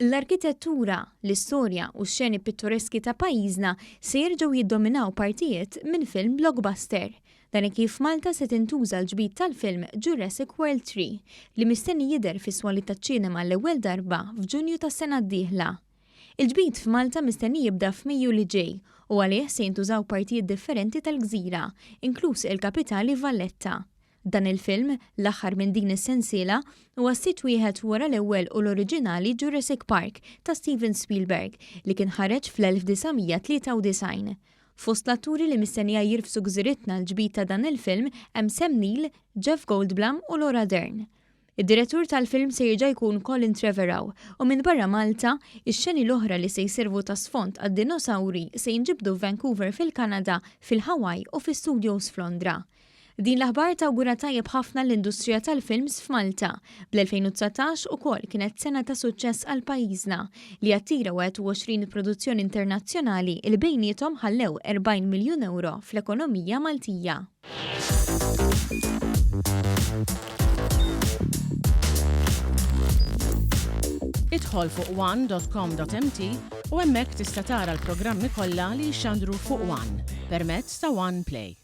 L-arkitettura, l-istorja u x-xeni pittoreski ta' pajjiżna se jerġgħu jiddominaw partijiet minn film blockbuster. Dan hekk kif f'Malta se tintuża l-ġbid tal-film Jurassic World 3, li mistenni jidher fis-swali taċ-ċinema għall-ewwel darba f'Ġunju tas-sena d-dieħla. Il-ġbid f'Malta mistenni jibda f'Mejju li ġej u għalih se jintużaw partijiet differenti tal-gżira, inkluż il-kapitali Valletta. Dan il-film, l-aħħar minn din is-sensiela, huwa s-sitt wieħed wara l-ewwel u l-oriġinali Jurassic Park ta' Steven Spielberg li kien ħareġ fl-1993. Fost l-atturi li mistennija jirfsu gżiritna l-ġbid ta' dan il-film hemm Sam Neill, Jeff Goldblum u Laura Dern. Id-direttur tal-film se jerġa' jkun Colin Trevorrow u minbarra Malta, ix-xeni l-oħra li se jservu ta' sfond għad-dinosawri se jinġibdu f'Vancouver fil-Kanada, fil-Hawaii u fi studios f'Londra. Din l-aħbar tawgura tajjeb ħafna l-industrija tal-films f'Malta. Bl-2019 ukoll kienet sena ta' suċċess għal pajjiżna li attira 21 produzzjoni internazzjonali li bejniethom ħallew 40 miljun ewro fl-ekonomija Maltija. Idħol fuq one.com.mt u hemmhekk tista' tara l-programmi kollha li jixxandru fuq One permezz ta' One Play.